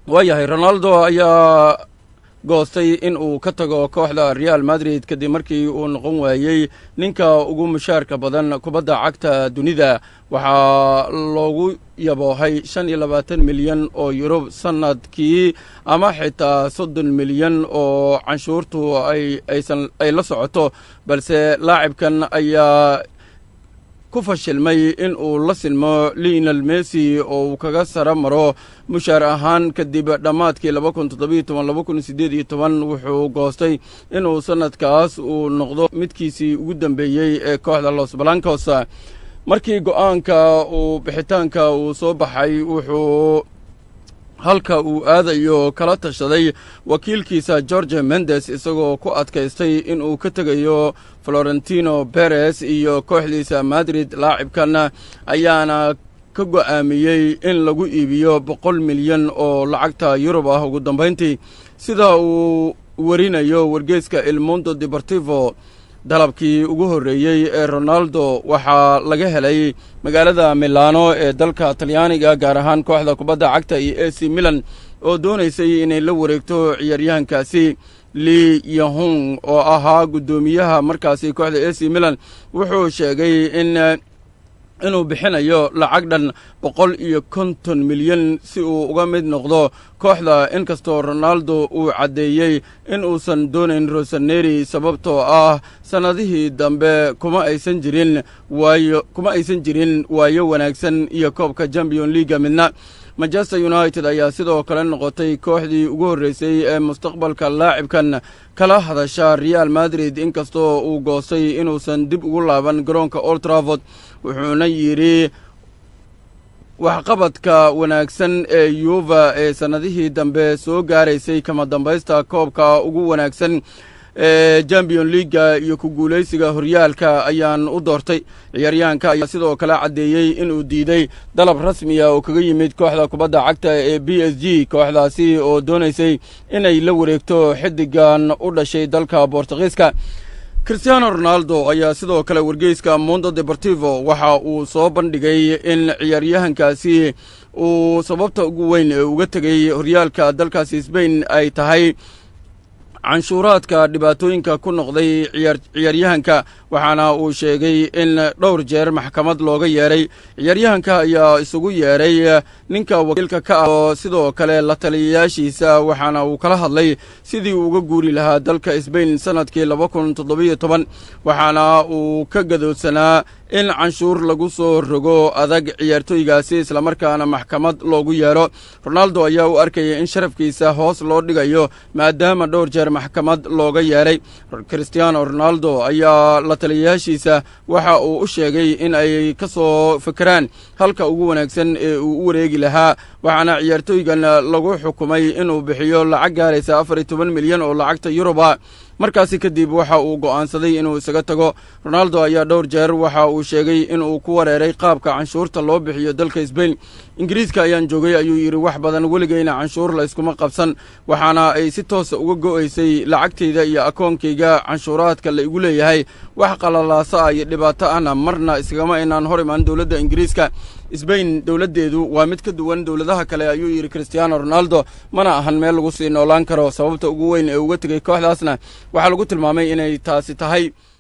Waayahay, Ronaldo ayaa goostay in uu ka tago kooxda Real Madrid kadib markii uu noqon waayey ninka ugu mushaarka badan kubadda cagta dunida. Waxaa loogu yaboohay 25 milyan oo Yurub sannadkii, ama xitaa 30 milyan oo canshuurtu ay aysan ay la socoto, balse laacibkan ayaa ku fashilmay in uu la silmo Lionel Messi oo uu kaga sara maro mushaar ahaan. Kadib dhammaadkii 2017, 2018, wuxuu goostay inuu sannadkaas uu noqdo midkiisii ugu dambeeyey ee kooxda Los Blancos. Markii go'aanka uu bixitaanka uu soo baxay, wuxuu halka uu aadayo kala tashaday wakiilkiisa George Mendes, isagoo ku adkaystay inuu ka tegayo Florentino Perez iyo kooxdiisa Madrid. Laacibkan ayaana ka go'aamiyey in lagu iibiyo 100 milyan oo lacagta Yurub ah ugu dambayntii, sida uu warinayo wargeyska El Mundo Deportivo. Dalabkii ugu horreeyey ee Ronaldo waxaa laga helay magaalada Milano ee dalka Talyaaniga, gaar ahaan kooxda kubadda cagta iyo AC Milan oo doonaysay inay la wareegto ciyaaryahankaasi. Li Yonghong oo ahaa guddoomiyaha markaasi kooxda AC Milan wuxuu sheegay inuu bixinayo lacag dhan 150 milyan si uu uga mid noqdo kooxda, inkastoo Ronaldo uu caddeeyey in uusan doonayn Rossoneri, sababtoo ah sannadihii dambe kuma aysan jirin waayo wanaagsan iyo koobka Champion League-ga midna. Manchester United ayaa sidoo kale noqotay kooxdii ugu horreysay ee mustaqbalka laacibkan kala hadasha Real Madrid, inkastoo uu goostay inuusan dib ugu laaban garoonka Old Trafford. Wuxuuna yidhi: "Waxqabadka wanaagsan ee Juve ee sannadihii dambe soo gaaraysay kama dambaysta koobka ugu wanaagsan ee Champion League-ga iyo ku guulaysiga horyaalka ayaan u doortay." Ciyaaryahanka ayaa sidoo kale caddeeyey inuu diiday dalab rasmiya oo kaga yimid kooxda kubadda cagta ee PSG, kooxdaasi oo doonaysay inay la wareegto xiddigan u dhashay dalka Bortugiiska. Cristiano Ronaldo ayaa sidoo kale wargeyska Mundo Deportivo waxa uu soo bandhigay in ciyaaryahankaasi uu sababta ugu weyn ee uga tegay horyaalka dalkaasi Spain ay tahay canshuuraadka dhibaatooyinka ku noqday ciyaaryahanka, waxaana uu sheegay in dhowr jeer maxkamad looga yeedhay. Ciyaaryahanka ayaa isugu yeedhay ninka wakiilka ka ah oo sidoo kale la taliyayaashiisa, waxaana uu kala hadlay sidii uu uga guuri lahaa dalka Spain sannadkii 2017, waxaana uu ka gadoodsanaa in canshuur lagu soo rogo adag ciyaartooygaasi, islamarkaana maxkamad loogu yeedho. Ronaldo ayaa u arkaya in sharafkiisa hoos loo dhigayo maadaama dhowr jeer maxkamad looga yeedhay. Cristiano Ronaldo ayaa la taliyayaashiisa waxa uu u sheegay in ay ka soo fekeraan halka ugu wanaagsan ee uu u wareegi lahaa, waxaana ciyaartooygan lagu xukumay inuu bixiyo lacag gaaraysa 14 milyan oo lacagta Yuruba. Markaasi kadib waxa uu go'aansaday inuu isaga tago. Ronaldo ayaa dhowr jeer waxa uu sheegay inuu ku wareeray qaabka canshuurta loo bixiyo dalka Spain. "Ingiriiska ayaan joogay," ayuu yidhi, "wax badan, weligayna canshuur layskuma qabsan, waxaana ay si toosa uga go'aysay lacagtayda iyo akoonkayga canshuuraadka la igu leeyahay. Wax qalalaasa ah iyo dhibaato ahna marna iskagama inaan hor imaan dowladda Ingiriiska. Spain dowladdeedu waa mid ka duwan dowladaha kale," ayuu yidhi Cristiano Ronaldo, "mana ahan meel lagu sii noolaan karo." Sababta ugu weyn ee uga tegey kooxdaasna waxaa lagu tilmaamay inay taasi tahay.